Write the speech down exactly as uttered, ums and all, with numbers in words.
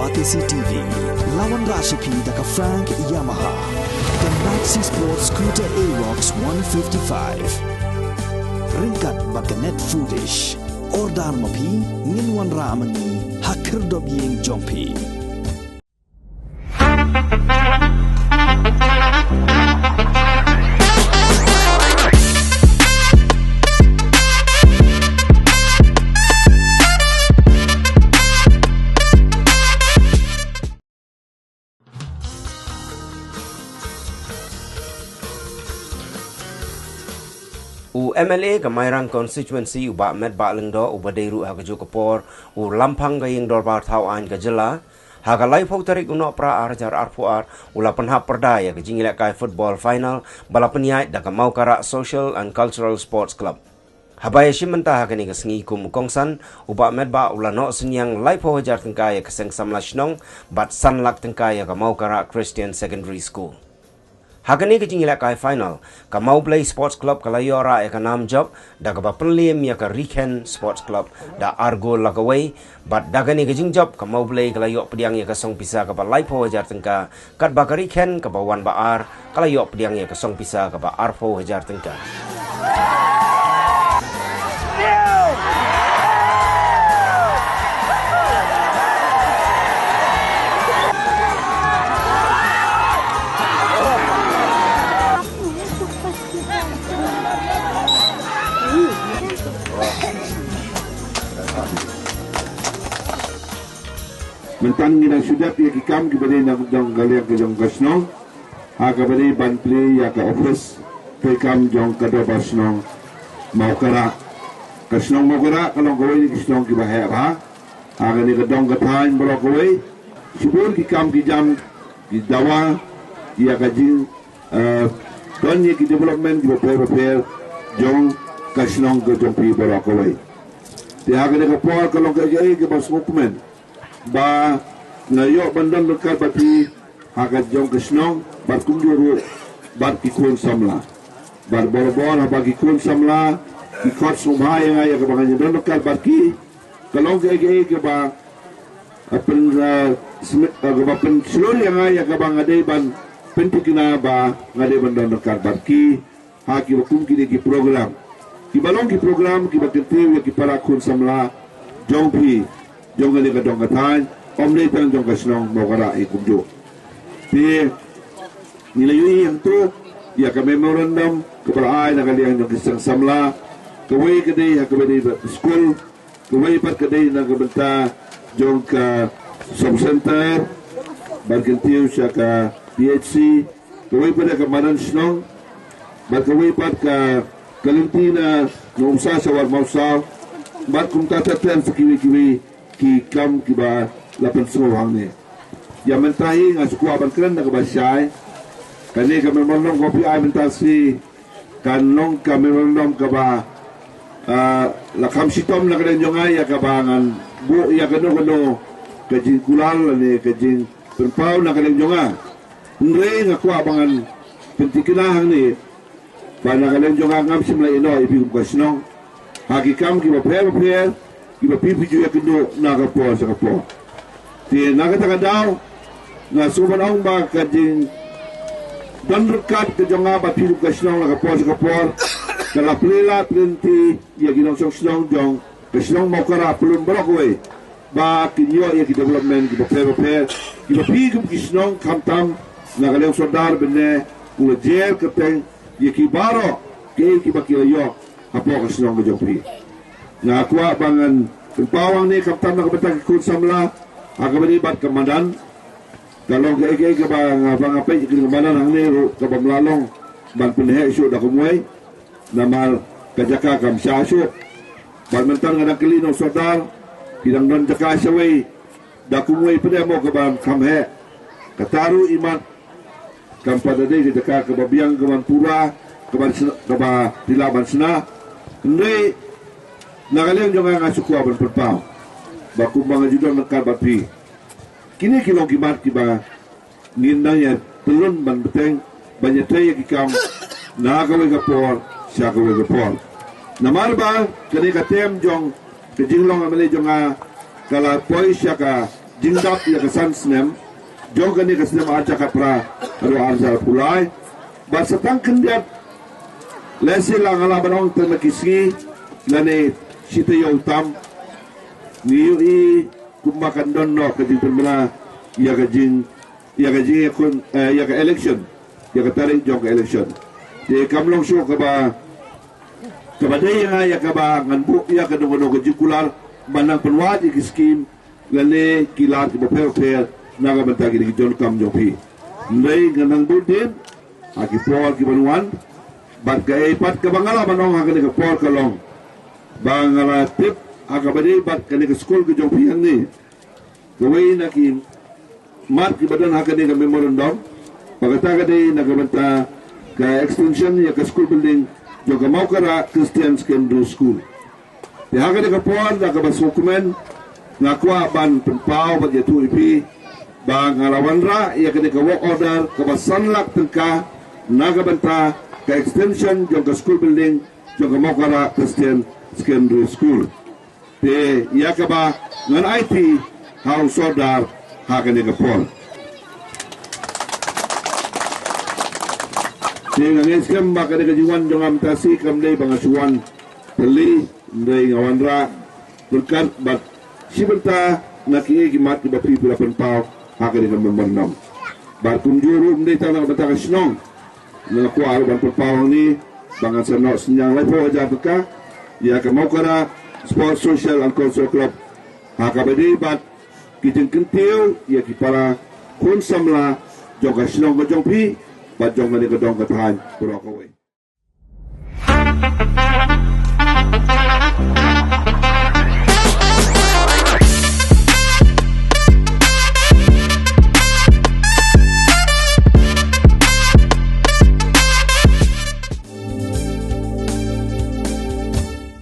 Batesi T V, la wanrah sha phi da ka Frank Yamaha, ka Maxi Sport Scooter Aerox one fifty-five. Ryngkat bad ka Net Foodish. Order ma phi, ngin wanrah ma ngi ha khyrdop ïing jong phi. U M L A ka Mairang Constituency, u Bah Metbah Lyngdoh, uba dei ruh ha kajuh ka por u Lamphang ka Ïing Dorbar Thaw Aiñ ka Jylla, ha ka laiphew tarik u Nohprah ar hajar arphew ar, u la pynhap pyrda ïa ka jingïalehkai football final ba la pynïaid da ka Mawkarah Social and Cultural Sports Club. Haba ïashim bynta ha kane ka sngi kum u kongsan, u Bah Metbah u la noh synñiang laiphew hajar tyngka ïa ka seng samla shnong bad san lak tyngka ïa ka Mawkarah Christian Secondary School. Ha kane ka jingïalehkai final, ka Mawblei Sports Club ka la ïoh rah ïa ka nam jop da kaba pynliem ïa ka Rikhen Sports Club da ar gol la kawei, bad da kane ka jingjop ka Mawblei ka la ïoh pdiang ïa ka song pisa kaba laiphew hajar tyngka, katba ka Rikhen kaba wan ba ar ka la ïoh pdiang ïa ka song pisa kaba arphew hajar tyngka. Mynta ngi dang shu dep ïa ki kam kiba dei na jong ka liang ka jong ka shnong. Ha kaba dei ban plie ïa ka office treikam jong ka dorbar shnong Mawkarah. Ka shnong Mawkarah ka long kawei na ki shnong kiba heh bha ha kane ka dong ka thaiñ baroh kawei. Shibun ki kam ki jam ki dawa ïa ka jing, eh, don ïa ki development kiba pher ba pher jong ka shnong ka jong phi baroh kawei. Te ha kane ka por ka long kaei kaei kaba sngewkmen ba nga ïoh ban don ryngkat bad phi ha ka jong ka shnong bad kumjuh ruh bad ki khun samla. Bad barabor haba ki khun samla ki khot sngewbha ïa nga ïa kaba ngan ïa don ryngkat bad ki, ka long kaei kaei kaba, eh, pyn, eh, smi-, eh, kaba pynshlur ïa nga ïa kaba nga dei ban pynthikna ba nga dei ban don ryngkat bad ki ha kiba kum kine ki program. Kiba long ki program kiba kyntiew ïa ki para khun samla jong phi, jong kane ka dong ka thaiñ, ym dei tang jong ka shnong Mawkarah hi kumjuh. Te ngi la ïohi hangto ïa ka memorandum kaba la ai na ka liang jong ki seng samla. Kawei ka dei ha kaba dei ba skul, kawei pat ka dei na ka bynta jong ka sub center, ban kyntiew sha ka P H C, kawei pat ka madan shnong, bad kawei pat ka, ka lynti na Nongumsa sha Warmawsaw, bad kumta ter ter sa kiwei kiwei ki kam kiba la pynsngew hangne. Ïa mynta hi nga shu kwah ban kren da kaba shai. Kane ka memorandum kaba phi ai mynta shi kan long ka memorandum kaba, ah, la kham shitom na ka liang jong nga ïa kaba ngan buh ïa kano kano ka jingkular lane ka jingpynpaw na ka liang jong nga. Hynrei nga kwah ba ngan pynthikna hangne ba na ka liang jong nga ngam shym la ïehnoh ïa phi kum ka shnong ha ki kam kiba pher ba pher kiba phi phi ju ïakynduh na ka por sha ka por. Te na kata ka daw nga sngewbha ban ong ba ka jingdon ryngkat ka jong nga bad phi kum ka shnong na ka por sha ka por ka la plie lad plie lynti ïa ki nongshong shnong jong ka shnong Mawkarah Pyllun baroh kawei ba kin ïoh ïa ki development kiba pher ba pher kiba phi kum ki shnong khamtam na ka liang sordar bynne u la jer kyrteng ïa ki baroh kiei kiba ki la ïoh hapoh ka shnong ka jong phi. Nga kwah ba ngan pynpaw hangne khamtam na ka bynta ki khun samla ha kaba dei bad ka madan. Ka long kaei kaei kaba nga, ba nga peit ka madan hangne ruh kaba mlong ban pynheh shuh da kumwei. Namar ka jaka kam shah shuh. Bad mynta nga dang kylli nong sordar, ki dang don jaka shawei da kumwei pat mo kaba kham heh. Kata ruh imat kam pat da dei ka jaka kaba biang kaba pura kaba sna-, kaba phi lah ban shna. Hynrei na ka liang jong nga nga shu kwah ban pynpaw ba kumba nga ju don ryngkat bad phi, kine ki long ki mat kiba ngin nang ïa tylli ban bteng ban ïa trei ïa ki kam na kawei ka por sha kawei ka por. Namar ba kane ka term jong ka jinglong M L A jong nga ka la poi sha ka jingdap ïa ka san snem jong kane ka snem arhajar khatphra haduh arhajar arphew lai. Bad sa tang khyndiat, lehse la nga lah ban ong tang na ki sngi lane shi taïew tam, ngi ïohi kumba kan don noh ka jingpynbna ïa ka jing ïa ka jingïakhun, eh, ïa ka election, ïa ka tarik jong ka election. Te kam long shuh kaba, kaba dei ïa nga ïa kaba ngan buh ïa kano kano ka jingkular ban nang pynwad ïa ki skim lane ki lad kiba pher pher na ka bynta kine ki jong kam jong phi. Hynrei ngan nang bud dien ha ki por ki ban wan. Bad kaei pat kaba nga lah ban ong ha kane ka por ka long ba nga la tip ha kaba dei bad kane ka skul ka jong phi hangne, kawei na ki mat kiba don ha kane ka memorandum ba kata ka dei na ka bynta ka extension ïa ka school building jong ka Mawkara Christian Secondary School. Te ha kane ka por da kaba sngewkmen nga kwah ban pynpaw bad ïathuh ïa phi ba nga la wanrah ïa kane ka work order kaba san lak tyngka na ka bynta ka extension jong ka school building jong ka Mawkara Christian Secondary School. Te ïa kaba ngan aiti ha u Sordar ha kane ka por. Te nga ngeit skhem ba kane ka jingwan jong nga mynta shi kam dei ba nga shu wan pyrshah, hynrei nga wanrah ryngkat bad shi bynta na kiei ki mat kiba phi phi la pynpaw ha kane ka memorandum. Bad kumjuh ruh ym dei tang na ka bynta ka shnong, nga kwah ruh ban pynpaw hangne ba ngan sa noh synñiang laiphew hajar tyngka ïa ka Mawkara Sports Social and Cultural Club ha kaba dei bad ki jingkyntiew ïa ki para khun samla jong ka shnong ka jong phi bad jong kane ka dong ka thaiñ baroh kawei.